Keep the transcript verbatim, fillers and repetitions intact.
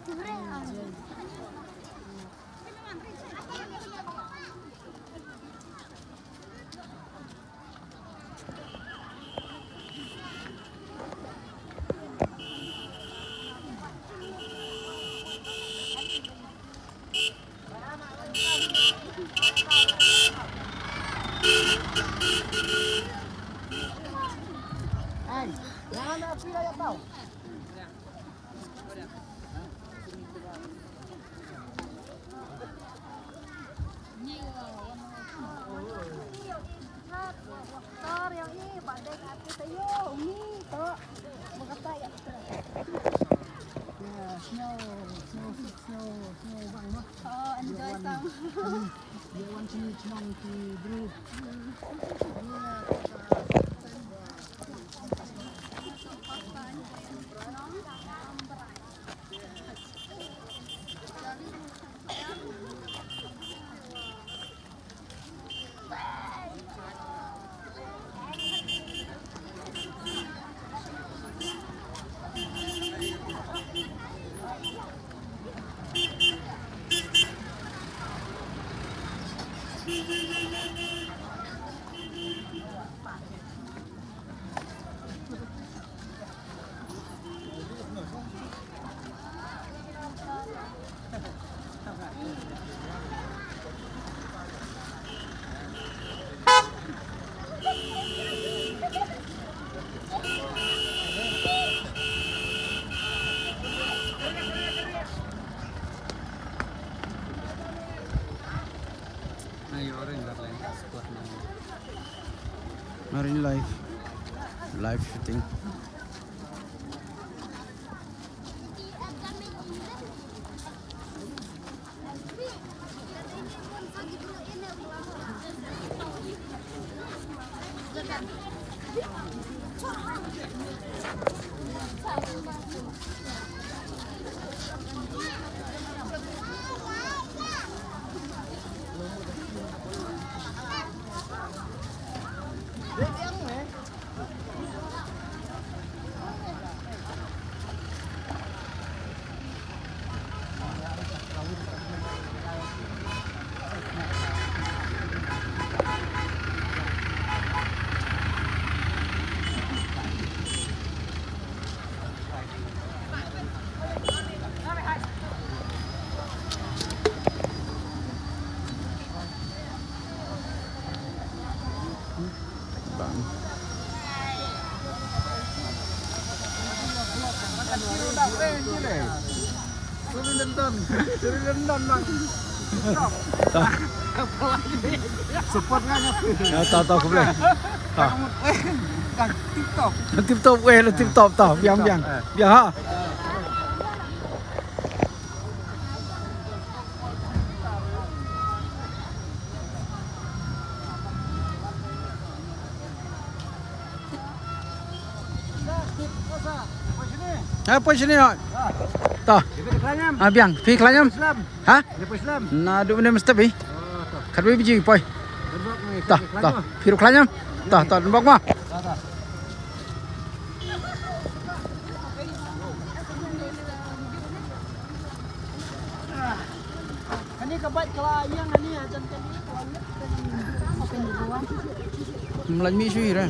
Oh, enjoy some. Are in live. Live shooting. Support nga. Ya, tahu, tahu, khublei. Tahu. Tip top. Tip top, eh, tip top, tahu. Biang, biang. Biang, ha. Ha, poi shane, hoi. Ta. Ha, biang. Phi khlaiñ em? Ha? Naduh mynne mynstep hi. Khatwei baje poi. Ta, ta. Phi ruh khlaiñ em? Ta, ta, don bok mo. Ym lait mih shuh re.